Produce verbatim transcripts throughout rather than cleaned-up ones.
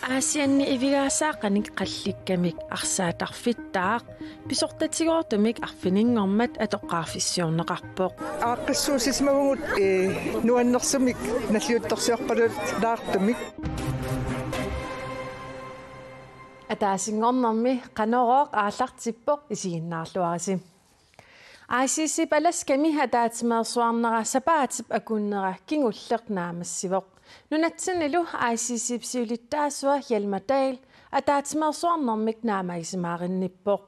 Aasianni ivigaasaaqanik qallikkamik arsaatarfittaaq pisortatigoortumik arfininngormat atoqqaarfissiorneqarpoq. Aaqqissuussisimavugut, ee, nuannersumik nalliuttorsiorpalulaartumik. Ataasinngornermi Qanorooq aallartippoq, isiginnaarluarisi. I C C-p Alaskami ataatsimeersuarnera sapaatip akunnera kingulleq naammassivoq. Nunatsinnilu I C C-p siulittaasua Hjalmar Dahl ataatsimeersuarnermik naammagisimaaginnippoq.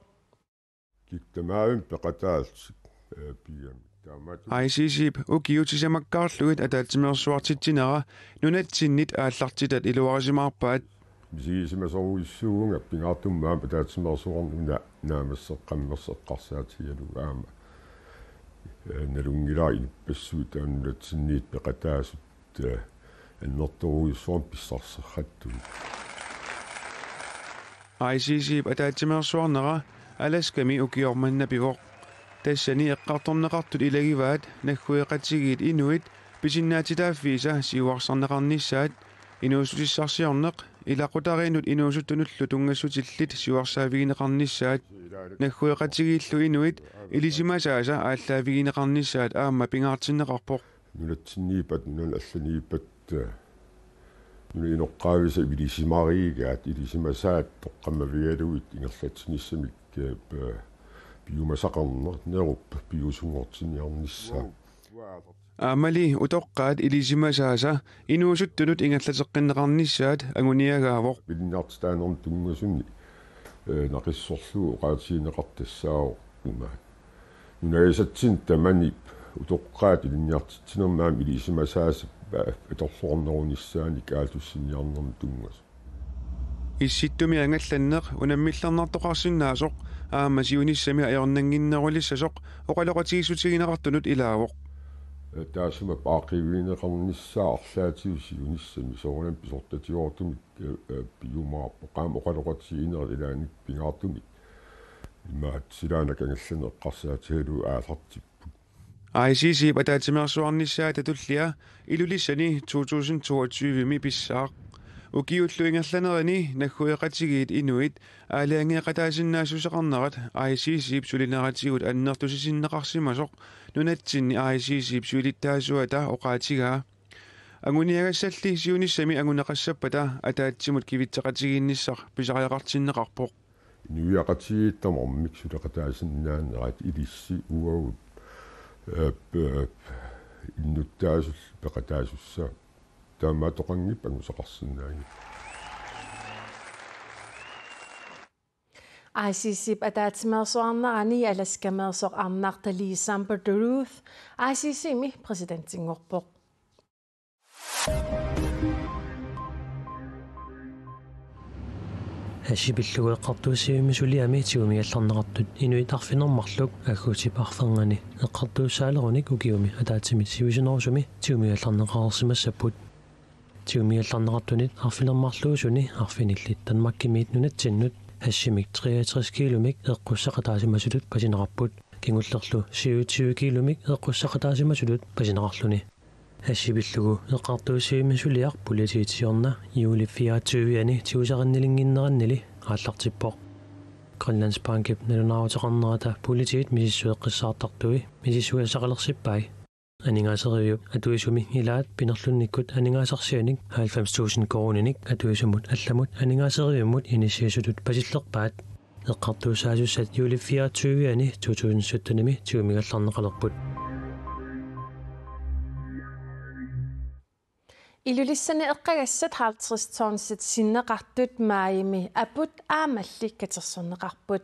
Kikkut tamaasa peqataallutik, ee, piiami. Taamaattumik I C C-p ukiut sisamakkaarlugit ataatsimeersuartitsinera nunatsinnit aallartitat iluarisimaarpaat. Misigisimasorujussuuvunga pingaartumik aamma ataatsimeersuarneq una naammasseqqammersoq eqqarsaatigalugu aamma. Ee, nalunngilara inuppassuit aamma nunatsinniit peqataasut, ee, annertoorujussuarmik pissarserrattunik. I C C-p ataatsimeersuarnera Alaskami ukioq manna pivoq. Tassani eqqartorneqartut ilagivaat naggueqatigiit inuit pisinnaatitaaffiisa siuarsarneqarnissaat, inuussutissarsiorneq, ilaqutariinnut inuusuttunullu tunngassutillit siuarsaavigineqarnissaat, naggueqatigiillu inuit ilisimasaasa aallaavigineqarnissaat aamma pingaartinneqarpoq. Nunatsinniippat, nunanit allaniippat, ee, nunap inoqqaavisa ilisimarigaat, ilisimasaat toqqammavigalugit ingerlatsinissamik, ee, p-, piumasaqarnerup piviusunngortinniarnissaa. Aammali utoqqaat ilisimasaasa inuusuttunut ingerlateqqinneqarnissaat anguniagaavoq. Ilinniartitaanermut tunngasuni, ee, naqissorlugu oqaatigineqartussaavoq imaat. Nunagisatsinni tamanit utoqqaat ilinniartitsinermi aamma ilisimasaasa, ee, atorluarnerunissaanik aallussiniarnermut tunngasoq. Issittumi angallanneq unammillernartoqarsinnaasoq aamma siunissami ajornannginnerulissasoq oqaloqatigiissutigineqartunut ilaavoq. Ee, taassuma paaqqivigineqarnissaa arlaatigut siunissami soorunami pisortatigoortumik, ee, ee, piumaarpoq. Aamma oqaloqatigiinnerit ilaanni pingaartumik imaattoq silaannakkut angallanneq eqqarsaatigalugu aallartipput. I C C-p ataatsimeersuarnissaata tullia Ilulissani to tusind toogtyve-mi pissaaq. Ukiullu ingerlanerini naggueqatigiit inuit aalajangeeqataasinnaassuseqarnerat I C C-p sulineratigut annertusisinneqarsimasoq nunatsinni I C C-p siulittaasuata oqaatigaa. Anguniagassalli siunissami anguneqassappata ataatsimut kivitseqatigiinnissaq pisariaqartinneqarpoq. Inuiaqatigiit tamarmik suleqataasinnaanerat ilissi uagut, ee, p-, ee, innuttaasullu peqataasussaavoq. Taamaattoqanngippat angusaqarsinnaanngippat. I C C-p ataatsimeersuarnerani Alaskameersoq Arnarta Lee Samper Duluth I C C-mi præsidentinngorpoq. Haship pillugu eqqartuussivimmi suliami tigumigallarneqartut inuit arfineq-marluk aggustip arfernganni eqqartuussaaleruni ukiumi ataatsimit sivisunerusumi tigumigallarneqareersimassapput. Tigumigallarneqartunit arfineq-marluusuni arfinillit Danmarkimiit nunatsinnut hashimik treogtres kilomik eqqussaqataasimasutut pasineqarput. Kingullerlu syvogtyve kilomik eqqussaqataasimasutut pasineqarluni. Haship pillugu eqqartuussivimmi suliaq politiit siorna juulip fireogtyve-ani tigusaqannilinnginnerannili aallartippoq. Grønlandsbankip nalunaaruteqarnerata politiit misissueqqissaartartui misissugassaqalersippai. Aningaaseriviup atuisumi ilaat pinerlunnikkut aningaasarsianik halvfems tusind koruuninik atuisunut allanut aningaaserivimmut inissiisutut pasillerpaat. Eqqartuussaasussat juulip fireogtyve-ani to tusind sytten-imi tigumigallarneqalerput. Ilulissani eqqagassat halvtreds tonsit sinneqartut maajimi aput aammalli katersorneqarput.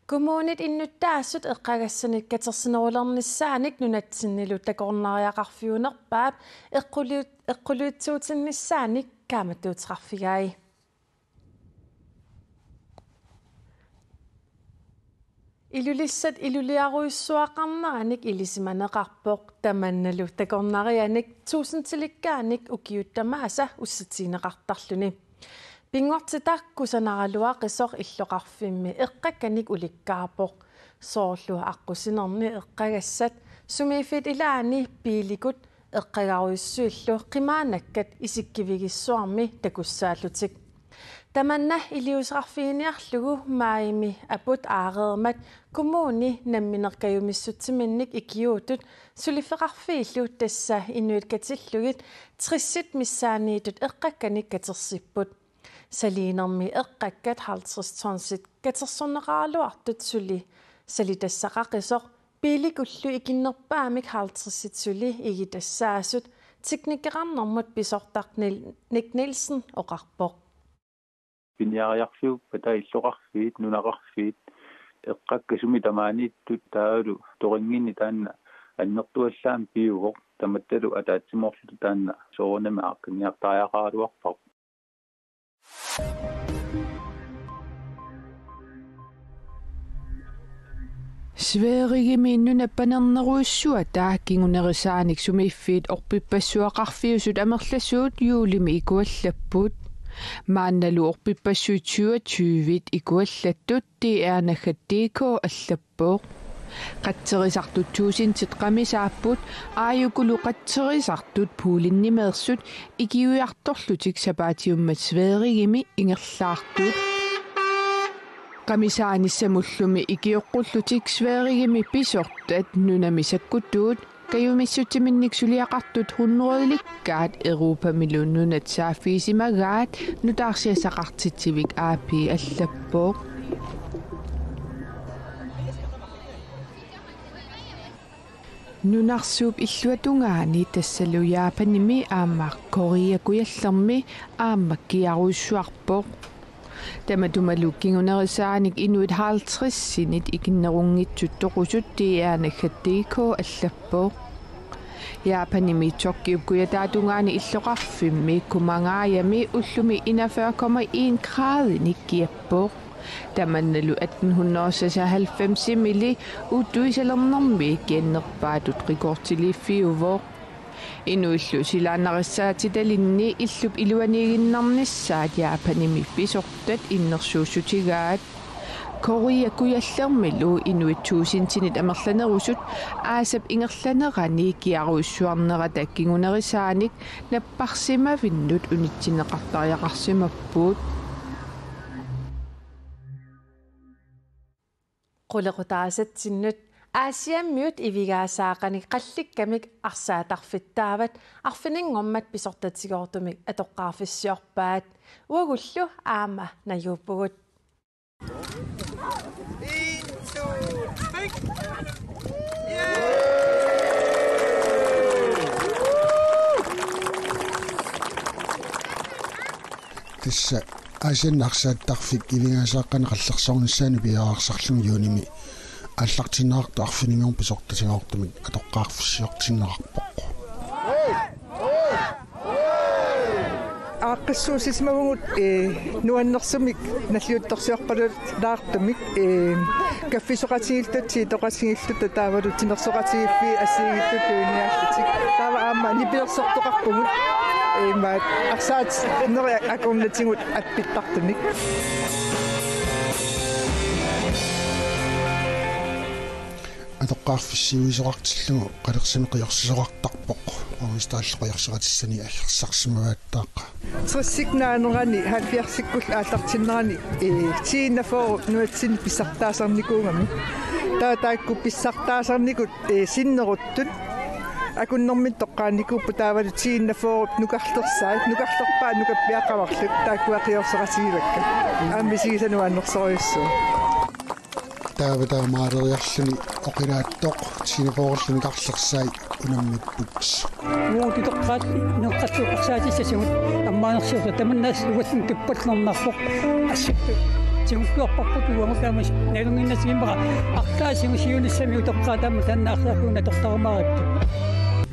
Kommunit innuttaasut eqqagassanik katersinerulernissaanik nunatsinnilu takornariaqarfiunerpaap eqquliut-, eqquliutsuutinnissaanik kaammattuuteqarfigai. Ilulissat iluliarujussuaqarneranik ilisimaneqarpoq, tamannalu takornarianik tusindilikkaanik ukiut tamaasa ussitigineqartarluni. Pinngortitaq kusanaraluaqisoq illoqarfimmi eqqakkanik ulikkaarpoq. Soorlu aqqusinerni eqqagassat, sumiiffiit ilaanni biilikut eqqagarujussuillu qimaannakkat isikkivigissuarmi takussaallutik. Tamanna iliuuseqarfiginiarlugu maajimi aput aareermat kommuni nammineq kajumissutsiminnik ikiuutut suliffeqarfiillu, tassa inuit katillugit tressit missaanniittut eqqakkanik katersipput. Saliinermi eqqakkat halvtreds tonsit katersorneqaraluartut suli salitassaqaqisoq biilikullu ikinnerpaamik halvtredsit suli igitassaasut teknikeqarnermut pisortaq Nil-, Nick Nielsen oqarpoq. Piniariarfiuppata illoqarfiit, nunaqarfiit, eqqakkasumi tamaaniittut taavalu toqinginni taanna annertuallaamik piuvoq, tamattalu ataatsimoorluta taanna soorunami aaqqinniartariaqaraluarparput. Sverigemi nunap panernerujussuata kingunerisaanik sumiiffiit orpippassuaqarfiusut amerlasuut juulimi ikuallapput. Maannalu orpippassuit syvogtyvit ikuallattut D R naggat D K allappoq. Qatserisartut tuusintit qamisaapput, aajukulu qatserisartut Polennimeersut ikiuiartorlutik sapaatiummat Sverigemi ingerlaartut. Qamisaanissamullumi ikioqqullutik Sverigemi pisortat nunami sakkutuut kajumissutsiminnik suliaqartut hundredelikkaat Europamilu nunat saaffigisimagaat, nutaarsiassaqartitsivik A P allappoq. Nunarsuup illuatungaani tassalu Japanimi aamma Korea Kujallermi aamma kiarujussuarpoq. Tamatumalu kingunerisaanik inuit halvtredsinit ikinnerunngitsut toqusut D R naggat D K allappoq. Japanimi Tokyop kujataatungaani illoqarfimmi Kumagayami ullumi enogfyrre komma en graadinik kiappoq. Tamannalu atten hundrede seksoghalvfemsimili uuttuisalernermi kiannerpaatut rekordiliiffiuvoq. Inuillu silaannarissaatitalinni illup iluaniiginnarnissaat Japanimi pisortat innersuussutigaat. Korea Kujallermilu inuit tuusintinit amerlanerusut aasap ingerlanerani kiarujussuarnerata kingunerisaanik napparsimavinnut unitsinneqartariaqarsimapput. Qulequtaasatsinnut Aasiammiut ivigaasaaqanik qallikkamik arsaattarfittaavat arfininngormat pisortatigoortumik atoqqaarfissiorpaat. Uagullu aamma najuuppugut. Tassa Aasianni arsaattarfik ivigaasaaqanik qallersoornissaanut piareersarlugu juunimi aallartinneqartoq arfininngormat pisortatigoortumik atoqqaarfissiortinneqarpoq. Aaqqissuussisimavugut, ee, nuannersumik nalliuttorsiorpalulaartumik, ee, kaffisoqatigiilluta, tiitoqatigiilluta taavalu timersoqatigiiffiit assigiinngitsut tuniarlutik. Taava aamma nipilersortoqarpugut, ee, imaat arsaatsineri akornatigut appittartumik. Atoqqaarfissiuisoqartillugu qalersineq qiorsisoqartarpoq, borgmesterip qiorseqatissani aggersarsimagaat taava. Tressit naanerani halvfjerdsikkullu aallartinnerani, ee, ti enogfyrre nunatsinni pissartaasarnikuugami. Taava taakku pissartaasarnikut, ee, sinneruttut akunnerminni toqqaannikuupput taavalu ti enogfyrre nukarlersai, nukarlerpaat nukappiaqqat marluk taakkua qiorseqatigiivakka. Aamma misigisanut annersorujussuuvoq. Taava taamaaleriarluni oqilaattoq ti enogfyrrellu nukarlersai unammipput. Uagut utoqqaat ineqqalluuqqarsaatissatsigut ammaanersiortut tamanna ualluni tuppallernarpoq. Assut tigulluarparput uagut taama nalunnginnatsigimmaqa arlaatigut siunissami utoqqaat taama taanna arlaatigut atortarumaarippoq.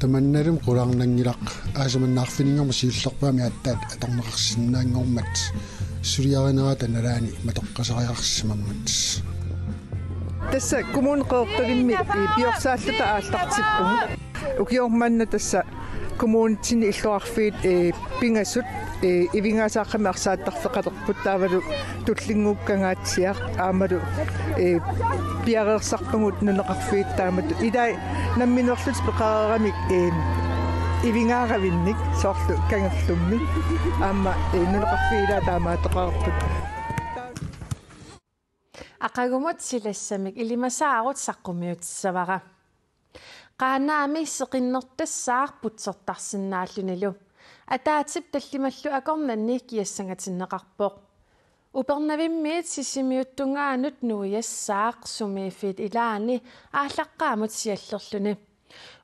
Tamannalumi qularnanngilaq aasaq manna arfininngormat siullerpaamik aatsaat atorneqarsinnaanngormat suliarinerata nalaani matoqqasariaqarsimammat. Tassa Kommune Qeqertalimmi, ee, piorsaalluta aallartippugut. Ukioq manna tassa kommunitsinni illoqarfiit, ee, pingasut, ee, ivigaasaaqamik arsaattarfeqalerput taavalu tullinnguup Kangaatsiaq aammalu, ee, piareersarpagut nunaqarfiit taamatut. Ilai nammineerlutik peqareeramik, ee, Ivingaaravit soorlu kangerlummik aamma nunaqarfiit ilaat taamaattoqarput. Aqagumut silassamik ilimasaarut saqqummiutissavara. Qaanaami seqinnertassaaq putsertarsinnaallunilu. Ataatsip tallimallu akornanni kiassangatinneqarpoq. Upernavimmiit Sisimiut tungaanut nuiassaaq sumiiffiit ilaanni aallaqqaammut siallerluni.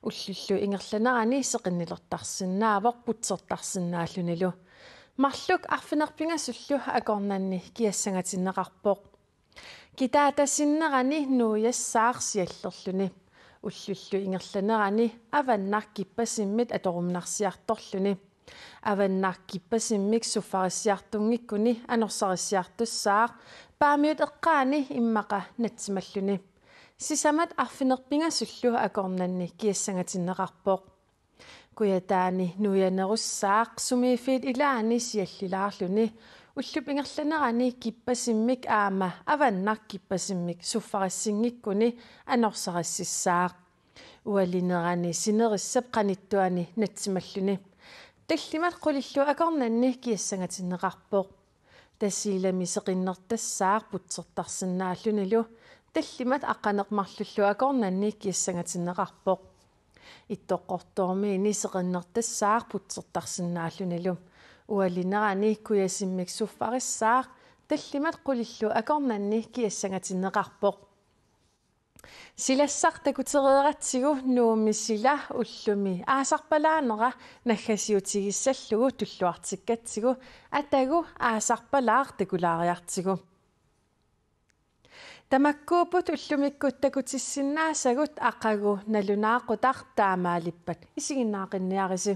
Ullullu ingerlanerani seqinnilertarsinnaavoq putsertarsinnaallunilu. Marluk arfineq-pingasullu akornanni kiassangatinneqarpoq. Kitaatasinnerani nuiassaaq siallerluni. Ullullu ingerlanerani avannaq kippasimmit atoruminarsiartorluni. Avannaq kippasimmik suffarissiartunngikkuni anorsarissiartussaaq Paamiut eqqaani immaqa natsimalluni. Sisamat arfineq-pingasullu akornanni kiassangatinneqarpoq. Kujataani nuianerussaaq sumiiffiit ilaanni siallilaarluni. Ullup ingerlanerani kippasimmik aamma avannaq kippasimmik suffarissingikkuni anorsarissaaq. Ualinerani sinerissap qanittuani natsimalluni. Tallimat qulillu akornanni kiassangatinneqarpoq. Tasiilami seqinnertassaaq putsertarsinnaallunilu. Tallimat aqqaneq-marlullu akornanni kiassangatinneqarpoq. Ittoqqortoormiini seqinnertassaaq putsertarsinnaallunilu. Ualinerani kujasimmik suffarissaaq. Tallimat qulillu akornanni kiassangatinneqarpoq. Silassaq takutereeratsigu Nuummi sila ullumi aasarpalaanera naggasiutigissallugu tulluartikkatsigu atagu aasarpalaaq takulaariartigu. Tamakkuupput ullumikkut takutissinnaasagut, aqagu nalunaaqutaq taamaalippat isiginnaaqinniarisi.